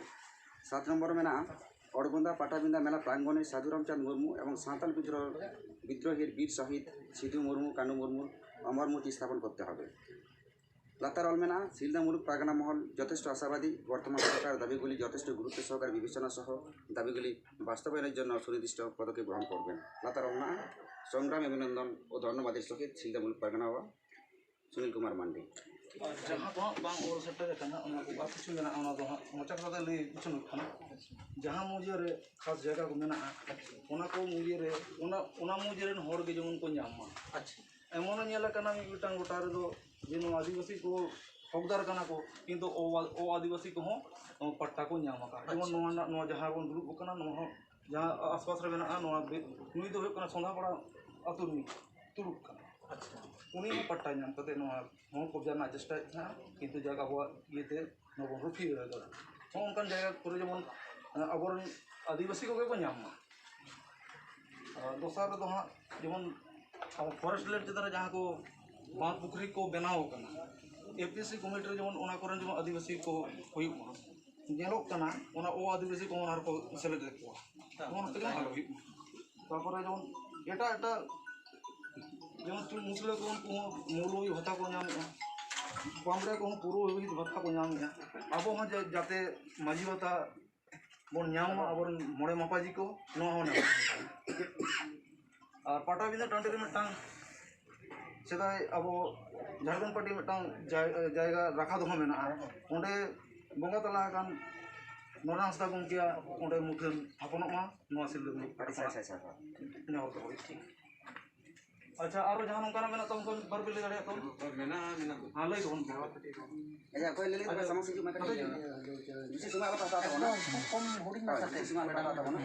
সাত নম্বরে মেনা অড়গোন্দা পাটাবিন্দা মেলা প্রাঙ্গণে সাধু রামচাঁদ মুর্মু এবং সাঁওতাল বিদ্রোহ বিদ্রোহীর বীর শহীদ সিধু মুর্মু, কানু মুর্মুর অমর মূর্তি স্থাপন করতে হবে। ᱞᱟᱛᱟᱨ ᱚᱞ ᱢᱮᱱᱟᱜᱼᱟ, ᱥᱤᱞᱫᱟᱹ ᱢᱩᱞᱩᱠ ᱯᱟᱨᱜᱟᱱᱟ ᱢᱚᱦᱚᱞ যথেষ্ট আশাবাদী, বর্তমান সরকার দাবিগুলি যথেষ্ট গুরুত্ব সহকারে বিবেচনা সহ দাবিগুলি বাস্তবায়নের জন্য সুনির্দিষ্ট পদক্ষেপ গ্রহণ করবেন। ᱞᱟᱛᱟᱨ ᱚᱞ ᱢᱮᱱᱟᱜᱼᱟ, ᱥᱚᱝᱜᱨᱟᱢ ᱚᱵᱷᱤᱱᱚᱱᱫᱚᱱ ᱳ ᱫᱷᱚᱱᱱᱚᱵᱟᱫ ᱥᱚᱦᱤᱛ ᱥᱤᱞᱫᱟᱹ ᱢᱩᱞᱩᱠ ᱯᱟᱨᱜᱟᱱᱟ ᱵᱟ ᱥᱩᱱᱤᱞ ᱠᱩᱢᱟᱨ ᱢᱟᱱᱰᱤ᱾ ᱟᱨ ᱡᱟᱦᱟᱸ ᱫᱚ ᱦᱟᱸᱜ ᱵᱟᱝ ᱚᱞ ᱥᱮᱴᱮᱨ ᱟᱠᱟᱱᱟ, ᱚᱱᱟ ᱠᱚ ᱟᱨ ᱠᱤᱪᱷᱩ ᱢᱮᱱᱟᱜᱼᱟ, ᱚᱱᱟ ᱫᱚ ᱦᱟᱸᱜ ᱢᱚᱪᱟ ᱠᱟᱛᱷᱟ ᱛᱮ ᱞᱟᱹᱭ ᱩᱪᱷᱟᱹᱱᱚᱜ ᱠᱟᱱᱟ᱾ ᱡᱟᱦᱟᱸ ᱢᱩᱡᱟᱹ ᱨᱮ ᱠᱷᱟᱥ ᱡᱟᱭᱜᱟ ᱠᱚ ᱢᱮᱱᱟᱜᱼᱟ, ᱚᱱᱟ ᱠᱚ ᱢᱩᱡᱟᱹ ᱨᱮ, ᱚᱱᱟ, ᱚᱱᱟ ᱢᱩᱡᱟᱹ ᱨᱮᱱ ᱦᱚᱲ ᱜᱮ ᱡᱮᱢᱚᱱ ᱠᱚ ᱧᱟᱢ ᱢᱟ᱾ ᱟᱪᱪᱷᱟ᱾ ᱮᱢᱚᱱ ᱦᱚᱸ ᱧᱮᱞ ᱟᱠᱟᱱᱟ ᱢᱤᱫ ᱢᱤᱫᱴᱟᱝ ᱜᱚᱴᱟ ᱨᱮᱫᱚ ᱡᱮ ᱱᱚᱣᱟ ᱟᱹᱫᱤᱵᱟᱹᱥᱤ ᱠᱚ ᱦᱚᱠᱫᱟᱨ ᱠᱟᱱᱟ ᱠᱚ, ᱠᱤᱱᱛᱩ ᱚ-, ᱚ-ᱟᱹᱫᱤᱵᱟᱹᱥᱤ ᱠᱚᱦᱚᱸ ᱯᱟᱴᱴᱟ ᱠᱚ ᱧᱟᱢ ᱟᱠᱟᱫᱼᱟ᱾ ᱡᱮᱢᱚᱱ ᱟᱪᱪᱷᱟ᱾ ᱱᱚᱣᱟ ᱨᱮᱱᱟᱜ, ᱱᱚᱣᱟ ᱡᱟᱦᱟᱸ ᱵᱚᱱ ᱫᱩᱲᱩᱵ ᱟᱠᱟᱱᱟ, ᱱᱚᱣᱟ ᱦᱚᱸ ᱡᱟᱦᱟᱸ ᱟᱥᱯᱟᱥ ᱨᱮ ᱢᱮᱱᱟᱜᱼᱟ, ᱱᱚᱣᱟ ᱵᱤ-, ᱱᱩᱭ ᱫᱚ ᱦᱩᱭᱩᱜ ᱠᱟᱱᱟ ᱥᱚᱸᱫᱷᱟᱯᱟᱲᱟ ᱟᱹᱛᱩ ᱨᱤᱱᱤᱡ ᱛᱩᱲᱩᱠ ᱠᱟᱱᱟ᱾ ᱟᱪᱪᱷᱟ᱾ ᱩᱱᱤ ᱦᱚᱸ ᱯᱟᱴᱴᱟ ᱧᱟᱢ ᱠᱟᱛᱮ ᱱᱚᱣᱟ ᱦᱚᱸ ᱠᱚᱵᱡᱟ ᱨᱮᱱᱟᱜ ᱪᱮᱥᱴᱟᱭᱮᱫ ᱛᱟᱦᱮᱸᱫ, ᱠᱤᱱᱛᱩ ᱡᱟᱠ ᱟᱵᱚᱣᱟᱜ ᱤᱭᱟᱹᱛᱮ ᱱᱚᱣᱟ ᱵᱚᱱ ᱨᱩᱠᱷᱤᱭᱟᱹ ᱫᱟᱲᱮᱭᱟᱜᱼᱟ᱾ ᱱᱚᱜᱼᱚ ᱱᱚᱝᱠᱟᱱ ᱡᱟᱭᱜᱟ ᱠᱚᱨᱮ ᱡᱮᱢᱚᱱ, ᱮ, ᱟᱵᱚᱨᱮᱱ ᱟᱹᱫᱤᱵᱟᱹᱥᱤ ᱠᱚᱜᱮ ᱠᱚ ᱧᱟᱢ ᱢᱟ᱾ ᱟᱨ ᱫᱚᱥᱟᱨ ᱨᱮᱫᱚ ᱦᱟᱸᱜ ᱡᱮᱢᱚᱱ ᱟᱵᱚ ᱯᱷᱚᱨᱮᱥᱴ ᱞᱮᱱᱰ ᱪᱮᱛᱟᱱ ᱨᱮ ᱡᱟᱦᱟᱸ ᱠᱚ ᱵᱟᱸᱫᱽ ᱯᱩᱠᱷᱨᱤ ᱠᱚ ᱵᱮᱱᱟᱣ ᱟᱠᱟᱱᱟ, ᱮᱯᱤᱥᱤ ᱠᱚᱢᱤᱴᱤ ᱨᱮ ᱡᱮᱢᱚᱱ ᱚᱱᱟ ᱠᱚᱨᱮᱱ ᱡᱮᱢᱚᱱ ᱟᱹᱫᱤᱵᱟᱹᱥᱤ ᱠᱚ ᱦᱩᱭᱩᱜ ᱢᱟ᱾ ᱧᱮᱞᱚᱜ ᱠᱟᱱᱟ ᱚᱱᱟ ᱚ ᱟᱹᱫᱤᱵᱟᱹᱥᱤ ᱠᱚᱦᱚᱸ ᱚᱱᱟ ᱨᱮᱠᱚ ᱥᱮᱞᱮᱫᱮᱫ ᱠᱚᱣᱟ᱾ ᱱᱚᱜᱼᱚ ᱱᱚᱝᱠᱟ ᱡᱮᱢᱚᱱ ᱟᱞᱚ ᱦᱩᱭᱩᱜ ᱢᱟ᱾ ᱛᱟᱨᱯᱚᱨᱮ ᱡᱮᱢᱚᱱ ᱮᱴᱟᱜ ᱮᱴᱟᱜ ᱡᱮᱢᱚᱱ ᱢᱩᱥᱞᱟᱹ ᱠᱚ ᱩᱱᱠᱩ ᱦᱚᱸ ᱢᱚᱣᱞᱚᱵᱤ ᱵᱷᱟᱛᱟ ᱠᱚ ᱧᱟᱢᱮᱫᱼᱟ, ᱵᱟᱢᱵᱽᱲᱮ ᱠᱚᱦᱚᱸ ᱯᱩᱨᱳᱦᱤᱛ ᱵᱷᱟᱛᱟ ᱠᱚ ᱧᱟᱢᱮᱫᱼᱟ᱾ ᱟᱵᱚ ᱦᱚᱸ ᱡᱟ-, ᱡᱟᱛᱮ ᱢᱟᱹᱡᱷᱤ ᱵᱷᱟᱛᱟ ᱵᱚᱱ ᱧᱟᱢ ᱢᱟ, ᱟᱵᱚᱨᱮᱱ ᱢᱚᱬᱮ ᱢᱟᱯᱟᱡᱤ ᱠᱚ, ᱱᱚᱣᱟ ᱦᱚᱸ ᱱᱮᱦᱚᱨ ᱛᱟᱦᱮᱱ ᱠᱟᱱᱟ᱾ ᱟᱨ ᱯᱟᱴᱟᱵᱤᱸᱫᱷᱟᱹ ᱴᱟᱺᱰᱤ ᱨᱮ ᱢᱤᱫᱴᱟᱝ ᱥᱮᱫᱟᱭ ᱟᱵᱚ ᱡᱷᱟᱲᱠᱷᱚᱸᱰ ᱯᱟᱨᱴᱤ ᱢᱤᱫᱴᱟᱝ ᱡᱟᱭ-, ᱡᱟᱭᱜᱟ ᱨᱟᱠᱷᱟ ᱫᱚᱦᱚ ᱢᱮᱱᱟᱜᱼᱟ, ᱚᱸᱰᱮ ᱵᱚᱸᱜᱟ ᱛᱟᱞᱟ ᱟᱠᱟᱱ ᱱᱚᱨᱮᱱ ᱦᱟᱸᱥᱫᱟ ᱜᱚᱢᱠᱮᱭᱟᱜ ᱚᱸᱰᱮ ᱢᱩᱴᱷᱟᱹᱱ ᱛᱷᱟᱯᱚᱱᱚᱜ ᱢᱟ, ᱱᱚᱣᱟ ᱥᱤᱞᱫᱟᱹ ᱢᱩᱞᱩᱠ ᱯᱟᱨᱜᱟᱱᱟ ᱟᱪᱪᱷᱟ, ᱟᱪᱪᱷᱟ, ᱟᱪᱪᱷᱟ᱾ ᱱᱮᱦᱚᱨ ᱫᱚᱦᱚ ᱦᱩᱭᱩᱜ ᱠᱟᱱᱟ᱾ ᱟᱪᱪᱷᱟ, ᱟᱨᱚ ᱡᱟᱦᱟᱸ ᱱᱚᱝᱠᱟᱱᱟᱜ ᱢᱮᱱᱟᱜ ᱛᱟᱵᱚᱱ ᱠᱷᱟᱱ ᱵᱟᱨ ᱯᱮ ᱞᱟᱹᱭ ᱫᱟᱲᱮᱭᱟᱜ ᱛᱟᱵᱚᱱ? ᱢᱮᱱᱟᱜᱼᱟ, ᱢᱮᱱᱟᱜᱼᱟ᱾ ᱦᱮᱸ, ᱞᱟᱹᱭ ᱛᱟᱵᱚᱱ ᱯᱮ᱾ ᱟᱪᱪᱷᱟ, ᱚᱠᱚᱭ ᱞᱟᱹᱭ ᱞᱟᱹᱜᱤᱫ ᱯᱮ ᱥᱟᱢᱟᱝ ᱥᱮᱫ ᱦᱤᱡᱩᱜ ᱢᱮ ᱠᱟᱹᱴᱤᱡ᱾ ᱵᱮᱥᱤ ᱥᱚᱢᱚᱭ ᱟᱞᱚᱯᱮ ᱦᱟᱛᱟᱣ ᱛᱟᱵᱚᱱᱟ᱾ ᱠᱚᱢ ᱦᱩᱰᱤᱧ ᱢᱟᱪᱷᱟ ᱛᱮ᱾ ᱵᱮᱥᱤ ᱥᱚᱢᱚᱭ ᱟᱞᱚᱯᱮ ᱦᱟᱛᱟᱣ ᱛᱟᱵᱚᱱᱟ᱾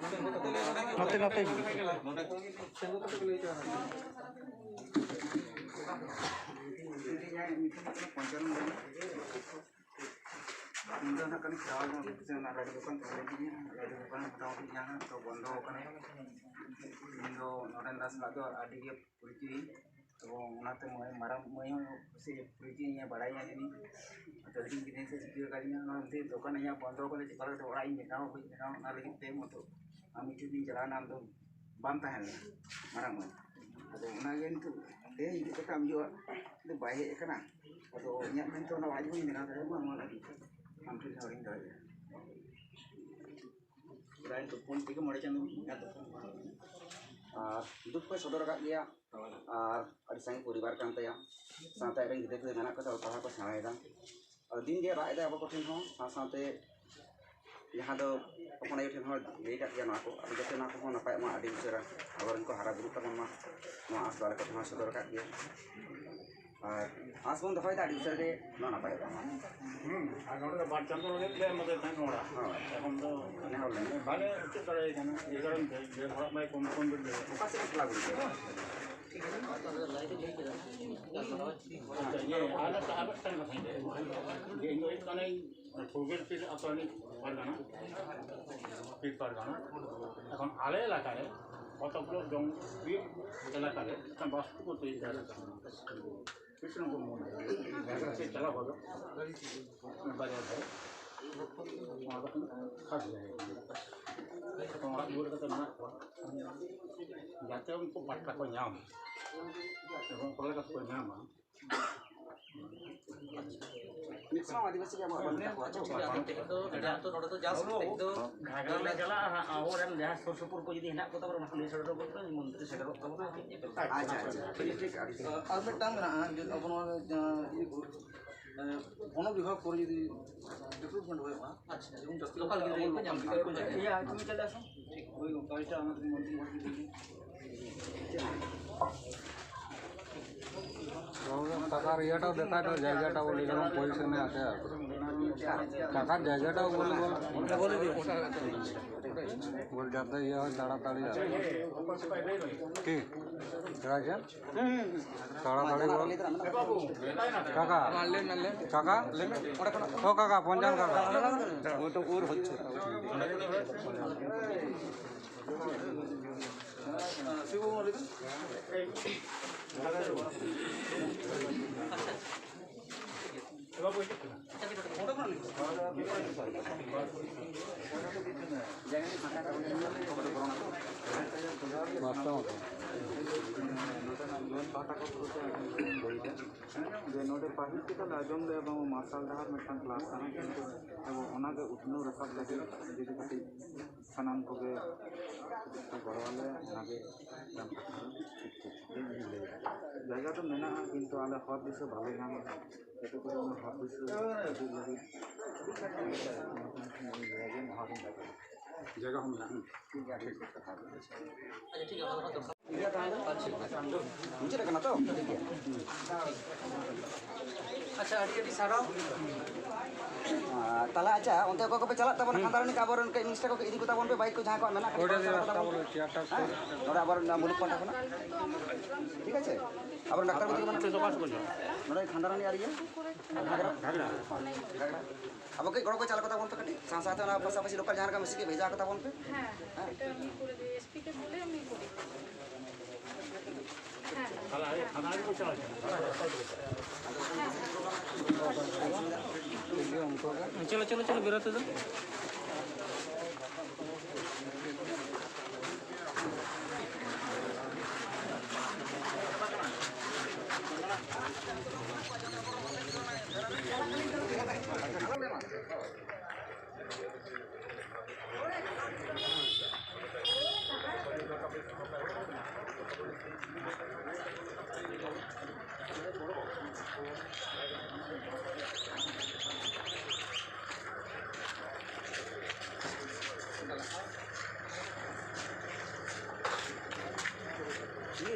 ᱱᱚᱛᱮ, ᱱᱚᱛᱮ ᱦᱤᱡᱩᱜ ᱯᱮ᱾ ᱤᱧ ᱫᱚ ᱱᱟᱜ ᱠᱷᱟᱱ ᱪᱟᱞᱟᱣ ᱞᱮᱱᱟ ᱚᱯᱷᱤᱥ ᱨᱮ, ᱚᱱᱟ ᱞᱟᱹᱰᱩ ᱫᱚᱠᱟᱱ ᱛᱟᱦᱮᱸ ᱞᱮᱱ ᱛᱤᱧᱟ, ᱞᱟᱹᱰᱩ ᱫᱚᱠᱟᱱ ᱢᱚᱴᱟᱢᱩᱴᱤ ᱧᱟᱢᱟ, ᱛᱚ ᱵᱚᱱᱫᱚ ᱟᱠᱟᱱᱟ᱾ ᱤᱧ ᱫᱚ ᱱᱚᱰᱮᱱ ᱫᱟᱥ ᱥᱟᱞᱟᱜ ᱫᱚ ᱟᱹᱰᱤ ᱜᱮ ᱯᱚᱨᱤᱪᱚᱭ, ᱮᱵᱚᱝ ᱚᱱᱟᱛᱮ ᱢᱟᱹᱭ, ᱢᱟᱨᱟᱝ ᱢᱟᱹᱭ ᱦᱚᱸ ᱥᱮ ᱯᱚᱨᱤᱪᱚᱭ ᱤᱧᱮ ᱵᱟᱲᱟᱭᱟ ᱡᱟᱹᱱᱤᱡ᱾ ᱟᱫᱚ ᱦᱤᱲᱤᱧ ᱠᱤᱫᱟᱹᱧ ᱥᱮ ᱪᱤᱠᱟᱹ ᱠᱟᱫᱤᱧᱟ, ᱚᱱᱟ ᱢᱤᱫᱴᱮᱡ ᱫᱚᱠᱟᱱ ᱤᱧᱟᱹᱜ ᱵᱚᱱᱫᱚ ᱠᱟᱛᱮ ᱪᱮᱠᱟ ᱞᱮᱠᱟᱛᱮ ᱚᱲᱟᱜ ᱤᱧ ᱵᱮᱱᱟᱣᱟ, ᱵᱟᱹᱧ ᱵᱮᱱᱟᱣᱟ, ᱚᱱᱟ ᱞᱟᱹᱜᱤᱫ ᱛᱮ ᱢᱚᱛᱚ ᱟᱢ ᱴᱷᱮᱱ ᱤᱧ ᱪᱟᱞᱟᱣ ᱮᱱᱟ, ᱟᱢ ᱫᱚ ᱵᱟᱢ ᱛᱟᱦᱮᱸ ᱞᱮᱱᱟ ᱢᱟᱨᱟᱝ ᱢᱟᱹᱭ᱾ ᱟᱫᱚ ᱚᱱᱟᱜᱮ ᱱᱤᱛᱚᱜ ᱛᱮᱦᱮᱧ ᱦᱤᱡᱩᱜ ᱠᱟᱛᱷᱟ ᱟᱢ ᱦᱤᱡᱩᱜᱼᱟ, ᱟᱫᱚ ᱵᱟᱭ ᱦᱮᱡ ᱟᱠᱟᱱᱟ᱾ ᱟᱫᱚ ᱤᱧᱟᱹᱜ ᱢᱮᱱᱛᱮ ᱚᱱᱟ ᱚᱲᱟᱜ ᱡᱩᱫᱤᱧ ᱵᱮᱱᱟᱣ ᱫᱟᱲᱮᱭᱟᱜ ᱢᱟ, ᱱᱚᱣᱟ ᱞᱟᱹᱜᱤᱫ ᱛᱮ ᱟᱢ ᱴᱷᱮᱱ ᱱᱮᱦᱚᱨᱤᱧ ᱫᱚᱦᱚᱭᱮᱫᱟ᱾ ᱯᱨᱟᱭ ᱱᱤᱛᱚᱜ ᱯᱩᱱ ᱛᱷᱮᱠᱮ ᱢᱚᱬᱮ ᱪᱟᱸᱫᱳ ᱜᱟᱱ ᱫᱚ᱾ ᱟᱨ ᱫᱩᱠ ᱠᱚᱭ ᱥᱚᱫᱚᱨ ᱟᱠᱟᱫ ᱜᱮᱭᱟ, ᱟᱨ ᱟᱹᱰᱤ ᱥᱟᱸᱜᱮ ᱯᱚᱨᱤᱵᱟᱨ ᱠᱟᱱ ᱛᱟᱭᱟ, ᱥᱟᱶᱛᱮ ᱟᱡ ᱨᱮᱱ ᱜᱤᱫᱽᱨᱟᱹ ᱯᱤᱫᱽᱨᱟᱹ ᱢᱮᱱᱟᱜ ᱠᱚ ᱛᱟᱭᱟ, ᱚᱞ ᱯᱟᱲᱦᱟᱣ ᱠᱚ ᱥᱮᱬᱟᱭᱮᱫᱟ᱾ ᱟᱫᱚ ᱫᱤᱱ ᱜᱮ ᱨᱟᱜ ᱮᱫᱟᱭ ᱟᱵᱚ ᱠᱚᱴᱷᱮᱱ ᱦᱚᱸ, ᱥᱟᱶ ᱥᱟᱶᱛᱮ ᱡᱟᱦᱟᱸ ᱫᱚ ᱦᱚᱯᱚᱱ ᱟᱭᱳ ᱴᱷᱮᱱ ᱦᱚᱸ ᱞᱟᱹᱭ ᱟᱠᱟᱫ ᱜᱮᱭᱟ ᱱᱚᱣᱟ ᱠᱚ, ᱟᱫᱚ ᱡᱟᱛᱮ ᱱᱚᱣᱟ ᱠᱚᱦᱚᱸ ᱱᱟᱯᱟᱭᱚᱜ ᱢᱟ, ᱟᱹᱰᱤ ᱩᱥᱟᱹᱨᱟ ᱟᱵᱚᱨᱮᱱ ᱠᱚ ᱦᱟᱨᱟ ᱵᱩᱨᱩᱜ ᱛᱟᱵᱚᱱ ᱢᱟ, ᱱᱚᱣᱟ ᱟᱸᱥ ᱫᱚ ᱟᱞᱮ ᱠᱚᱴᱷᱮᱱ ᱦᱚᱸ ᱥᱚᱫᱚᱨ ᱟᱠᱟᱫ ᱜᱮᱭᱟ᱾ ᱟᱨ ᱟᱸᱥ ᱵᱚᱱ ᱫᱚᱦᱚᱭᱮᱫᱟ ᱟᱹᱰᱤ ᱩᱥᱟᱹᱨᱟ ᱜᱮ ᱱᱚᱣᱟ ᱱᱟᱯᱟᱭᱚᱜ ᱛᱟᱵᱚᱱ ᱢᱟ᱾ ᱦᱩᱸ, ᱟᱨ ᱱᱚᱰᱮ ᱫᱚ ᱵᱟᱨ ᱪᱟᱸᱫᱳ ᱞᱟᱹᱜᱤᱫ ᱞᱮ ᱮᱢ ᱟᱫᱮ ᱛᱟᱦᱮᱸᱫ ᱚᱲᱟᱜ᱾ ᱦᱳᱭ᱾ ᱮᱠᱷᱚᱱ ᱫᱚ ᱱᱮᱦᱚᱨ ᱞᱮᱱᱟ᱾ ᱵᱟᱞᱮ ᱪᱮᱫ ᱫᱟᱲᱮᱭᱟᱭ ᱠᱟᱱᱟ, ᱮᱭ ᱠᱟᱨᱚᱱ ᱛᱮ ᱡᱮ ᱚᱲᱟᱜ ᱢᱟᱭ ᱠᱚᱢ ᱠᱚᱢ ᱵᱤᱞ ᱞᱮᱫᱟ᱾ ᱚᱠᱟ ᱥᱮᱫ ᱮ ᱪᱟᱞᱟᱣ ᱜᱤᱰᱤ ᱠᱮᱫᱟ? ᱟᱪᱪᱷᱟ, ᱤᱭᱟᱹ, ᱟᱨ ᱢᱤᱫᱴᱟᱝ, ᱟᱨ ᱢᱤᱫᱴᱟᱝ ᱠᱟᱛᱷᱟᱧ ᱞᱟᱹᱭᱟ᱾ ᱡᱮ ᱤᱧ ᱫᱚ ᱦᱩᱭᱩᱜ ᱠᱟᱹᱱᱟᱹᱧ ᱯᱷᱩᱞᱜᱮᱴ ᱯᱤᱨ ᱟᱛᱳ ᱨᱤᱱᱤᱡ ᱯᱟᱨᱜᱟᱱᱟ, ᱯᱤᱨ ᱯᱟᱨᱜᱟᱱᱟ᱾ ᱮᱠᱷᱚᱱ ᱟᱞᱮ ᱮᱞᱟᱠᱟ ᱨᱮ ᱠᱚᱛᱚᱠ ᱜᱩᱞᱳ ᱡᱚᱝ ᱵᱤᱨ ᱮᱞᱟᱠᱟ ᱨᱮ ᱢᱤᱫᱴᱟᱝ ᱵᱟᱥᱛᱩ ᱠᱚ ᱛᱚᱭᱨᱤ ᱫᱟᱲᱮᱭᱟᱜ ᱠᱟᱱᱟ᱾ ᱠᱨᱤᱥᱱᱚᱯᱩᱨ ᱢᱳᱲ ᱨᱮ ᱪᱟᱞᱟᱣ ᱜᱚᱫᱚᱜ ᱵᱟᱡᱟᱨ ᱫᱷᱟᱨᱮ, ᱚᱱᱟ ᱫᱚ ᱠᱷᱟᱥ ᱡᱟᱭᱜᱟ ᱠᱟᱱᱟ᱾ ᱚᱲᱟᱜ ᱫᱩᱣᱟᱹᱨ ᱠᱟᱛᱮ ᱢᱮᱱᱟᱜ ᱠᱚᱣᱟ, ᱡᱟᱛᱮ ᱩᱱᱠᱩ ᱯᱟᱴᱠᱟ ᱠᱚ ᱧᱟᱢ ᱮᱵᱚᱝ ᱚᱠᱟ ᱞᱮᱠᱟ ᱛᱮᱠᱚ ᱧᱟᱢᱟ᱾ ᱢᱤᱫ ᱥᱟᱶ ᱟᱹᱫᱤᱵᱟᱹᱥᱤ ᱜᱮ ᱟᱵᱚᱣᱟᱜ ᱵᱟᱹᱱᱩᱜ ᱛᱟᱠᱚᱣᱟ ᱛᱚ? ᱛᱮᱦᱮᱧ ᱫᱚ ᱱᱚᱰᱮ ᱫᱚ ᱡᱟᱥᱴ ᱛᱮᱦᱮᱧ ᱫᱚ ᱜᱷᱟᱜᱽᱨᱟ ᱞᱮ ᱪᱟᱞᱟᱜᱼᱟ ᱦᱟᱸᱜ, ᱟᱵᱚᱨᱮᱱ ᱡᱟᱦᱟᱸ ᱥᱩᱨ ᱥᱩᱯᱩᱨ ᱠᱚ ᱡᱩᱫᱤ ᱦᱮᱱᱟᱜ ᱠᱚ ᱛᱟᱵᱚᱱᱟ, ᱚᱱᱟ ᱠᱚ ᱞᱟᱹᱭ ᱥᱚᱫᱚᱨ ᱛᱟᱵᱚᱱᱟ, ᱢᱚᱱᱛᱨᱤ ᱥᱮᱴᱮᱨᱚᱜ ᱛᱟᱵᱚᱱᱟ᱾ ᱟᱪᱪᱷᱟ, ᱟᱪᱪᱷᱟ, ᱴᱷᱤᱠ, ᱴᱷᱤᱠ, ᱟᱹᱰᱤ ᱥᱟᱨᱦᱟᱣ᱾ ᱟᱨ ᱢᱤᱫᱴᱟᱝ ᱢᱮᱱᱟᱜᱼᱟ, ᱡᱮ ᱟᱵᱚ ᱱᱚᱣᱟ, ᱡᱟᱦᱟᱸ, ᱤᱭᱟᱹ ᱠᱚ, ᱮ, ᱵᱚᱱᱚ ᱵᱤᱵᱷᱟᱜᱽ ᱠᱚᱨᱮ ᱡᱩᱫᱤ ᱰᱮᱵᱷᱞᱚᱯᱢᱮᱱᱴ ᱦᱩᱭᱩᱜᱼᱟ, ᱟᱪᱪᱷᱟ, ᱡᱮᱢᱚᱱ ᱡᱟᱹᱥᱛᱤ ᱞᱳᱠᱟᱞ ᱜᱤᱫᱽᱨᱟᱹ ᱠᱚ ᱧᱟᱢ ᱫᱟᱲᱮᱭᱟᱜᱼᱟ᱾ ᱤᱭᱟᱹ, ᱟᱨ ᱢᱤᱫᱴᱟᱝ ᱞᱟᱹᱭ ᱟᱥᱮ? টাকার ইয়েটাও দেখায় তো, জায়গাটা বলি, এরকম পজিশনে আছে আর। টাকার জায়গাটাও বলি, বল। বল, যাতে ইয়ে হয়, তাড়াতাড়ি আর। কি? ঠিক আছে? তাড়াতাড়ি বল। কাকা। কাকা। ও কাকা, পঞ্চান কাকা। ও তো ওর হচ্ছে। ᱡᱮ ᱱᱚᱰᱮ ᱯᱟᱹᱦᱤᱞ ᱪᱤᱠᱟᱹ ᱞᱮ ᱟᱸᱡᱚᱢ ᱞᱮᱫᱼᱟ ᱵᱟᱝ ᱢᱟᱨᱥᱟᱞ ᱰᱟᱦᱟᱨ ᱢᱤᱫᱴᱟᱝ ᱠᱞᱟᱥ ᱠᱟᱱᱟ, ᱠᱤᱱᱛᱩ ᱟᱵᱚ ᱚᱱᱟᱜᱮ ᱩᱛᱱᱟᱹᱣ ᱨᱟᱠᱟᱵ ᱞᱟᱹᱜᱤᱫ ᱡᱩᱫᱤ ᱠᱟᱹᱴᱤᱡ ᱥᱟᱱᱟᱢ ᱠᱚᱜᱮ ᱠᱚ ᱜᱚᱲᱚ ᱟᱞᱮᱭᱟ, ᱚᱱᱟᱜᱮ ᱢᱤᱫᱴᱟᱝ ᱠᱟᱛᱷᱟ ᱫᱚ ᱴᱷᱤᱠ ᱴᱷᱤᱠ ᱜᱮ ᱤᱧ ᱞᱟᱹᱭ ᱮᱫᱟ᱾ ᱡᱟᱭᱜᱟ ᱫᱚ ᱢᱮᱱᱟᱜᱼᱟ, ᱠᱤᱱᱛᱩ ᱟᱞᱮ ᱦᱚᱨ ᱫᱤᱥᱟᱹ ᱵᱟᱞᱮ ᱧᱟᱢ ᱮᱫᱟ᱾ ᱡᱟᱛᱮ ᱠᱚᱨᱮ ᱚᱱᱟ ᱦᱚᱨ ᱫᱤᱥᱟᱹ ᱩᱫᱩᱜ ᱞᱟᱹᱜᱤᱫ ᱡᱟᱭᱜᱟ ᱦᱚᱸ ᱢᱮᱱᱟᱜᱼᱟ᱾ ᱢᱩᱪᱟᱹᱫ ᱟᱠᱟᱱᱟ ᱛᱚ? ᱴᱷᱤᱠ ᱜᱮᱭᱟ᱾ ᱟᱪᱪᱷᱟ, ᱟᱹᱰᱤ ᱟᱹᱰᱤ ᱥᱟᱨᱦᱟᱣ᱾ ᱟᱨ ᱛᱟᱦᱞᱮ ᱟᱪᱪᱷᱟ, ᱚᱱᱛᱮ ᱚᱠᱚᱭ ᱠᱚᱯᱮ ᱪᱟᱞᱟᱜ ᱛᱟᱵᱚᱱᱟ, ᱦᱩᱸ᱾ ᱠᱷᱟᱱᱫᱟᱨᱟᱱᱤ ᱠᱚ ᱟᱵᱚᱨᱮᱱ ᱠᱟᱹᱡ ᱢᱤᱱᱤᱥᱴᱟᱨ ᱠᱚ ᱤᱫᱤ ᱠᱚ ᱛᱟᱵᱚᱱ ᱯᱮ, ᱵᱟᱭᱤᱠ ᱠᱚ ᱡᱟᱦᱟᱸ ᱠᱚᱣᱟᱜ ᱢᱮᱱᱟᱜ ᱠᱷᱟᱹᱛᱤᱨ ᱚᱸᱰᱮ ᱛᱮ ᱨᱟᱥᱛᱟ ᱵᱚᱞᱚ, ᱪᱮᱭᱟᱨ ᱴᱟᱜ ᱦᱮᱸ? ᱥᱩᱨ᱾ ᱱᱚᱰᱮ ᱟᱵᱚᱨᱮᱱ ᱢᱩᱞᱩᱠ ᱯᱟᱦᱴᱟ ᱠᱷᱚᱱᱟᱜ᱾ ᱴᱷᱤᱠ ᱟᱪᱷᱮ? ᱟᱵᱚᱨᱮᱱ ᱰᱟᱠᱛᱟᱨ ᱠᱚ ᱤᱫᱤ ᱠᱚ ᱛᱟᱵᱚᱱᱟ᱾ ᱱᱚᱰᱮ ᱠᱷᱟᱱᱫᱟᱨᱟᱱᱤ ᱟᱨ ᱤᱭᱟᱹ? ᱡᱷᱟᱜᱽᱨᱟ᱾ ᱡᱷᱟᱜᱽᱨᱟ᱾ ᱡᱷᱟᱜᱽᱨᱟ᱾ ᱟᱵᱚ ᱠᱟᱹᱡ ᱜᱚᱲᱚ ᱠᱚ ᱪᱟᱞ ᱠᱚ ᱛᱟᱵᱚᱱ ᱯᱮ ᱠᱟᱹᱴᱤᱡ, ᱥᱟᱶ ᱥᱟᱶᱛᱮ ᱚᱱᱟ ᱯᱟᱥᱟᱯᱟᱥᱤ ᱞᱳᱠᱟᱞ ᱡᱟᱦᱟᱸ ᱞᱮᱠᱟ ᱢᱮᱥᱮᱡᱽ ᱜᱮ ᱵᱷᱮᱡᱟ ᱠᱚ ᱛᱟᱵᱚᱱ ᱯᱮ᱾ ᱦᱮᱸ, ᱦᱮᱸ? এটা আমি করে দিই, এসপি কে বলে আমি করে দিই। হ্যাঁ, হ্যাঁ। চলো, চলো, চলো, বেরোতে দাও।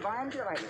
ᱵᱟᱝ ᱮᱢ ᱠᱮᱫᱟ ᱵᱷᱟᱭ᱾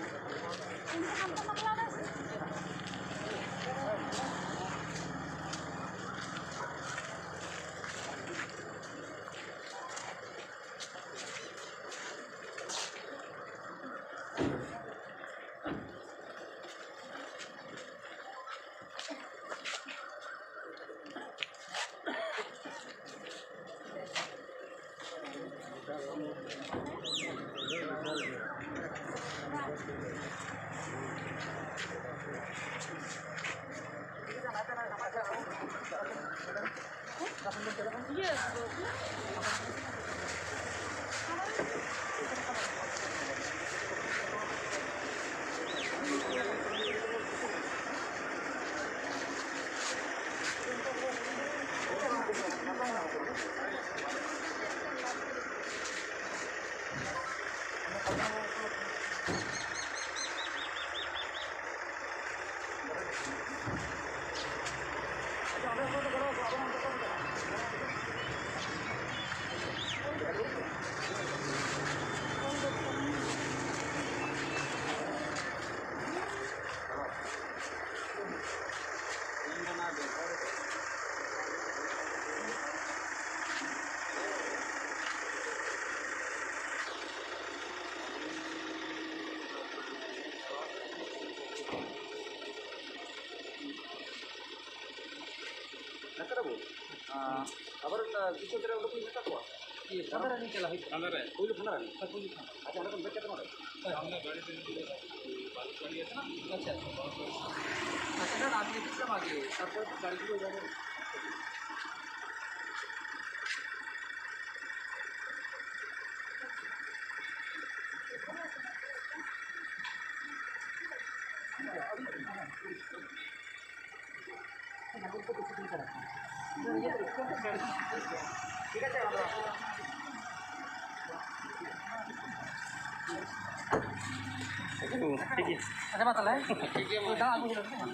ᱰᱟᱠᱛᱟᱨ ᱵᱟᱹᱵᱩ, ᱟᱸ, ᱟᱵᱚᱨᱮᱱ, ᱟᱸ, ᱜᱤᱫᱽᱨᱟᱹ ᱯᱤᱫᱽᱨᱟᱹ ᱩᱰᱩᱠ ᱤᱧ ᱢᱮᱛᱟ ᱠᱚᱣᱟ᱾ ᱤᱭᱟᱹ, ᱠᱷᱟᱸᱫᱟᱨᱟᱱᱤ ᱪᱟᱞᱟᱜ ᱦᱩᱭᱩᱜ ᱠᱟᱱᱟ᱾ ᱯᱩᱭᱞᱩ ᱠᱷᱟᱸᱫᱟᱨᱟᱱᱤ? ᱦᱳᱭ, ᱯᱩᱭᱞᱩ ᱠᱷᱟᱸᱫᱟᱨᱟᱱᱤ᱾ ᱟᱪᱪᱷᱟ, ᱚᱸᱰᱮ ᱠᱷᱚᱱ ᱵᱮᱠ ᱠᱟᱛᱮ ᱱᱚᱰᱮ? ᱦᱳᱭ᱾ ᱟᱪᱪᱷᱟ, ᱟᱪᱪᱷᱟ᱾ ᱟᱪᱪᱷᱟ, ᱟᱢ ᱜᱮ ᱦᱤᱡᱩᱜ ᱢᱮ ᱟᱜᱮ, ᱛᱟᱨᱯᱚᱨ ᱜᱟᱹᱰᱤ ᱠᱚ ᱡᱟᱦᱟᱸ ᱴᱷᱤᱠ ᱜᱮᱭᱟ᱾ ᱟᱪᱪᱷᱟ, ᱢᱟ ᱛᱟᱦᱚᱞᱮ᱾ ᱴᱷᱤᱠ ᱜᱮᱭᱟ, ᱢᱟ᱾ ᱫᱟᱜ ᱟᱹᱜᱩ ᱦᱩᱭᱩᱜᱼᱟ᱾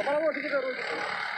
ᱵᱟᱵᱩ, ᱴᱷᱤᱠ ᱜᱮᱭᱟ, ᱨᱩᱣᱟᱹᱲ ᱦᱤᱡᱩᱜ ᱯᱮ᱾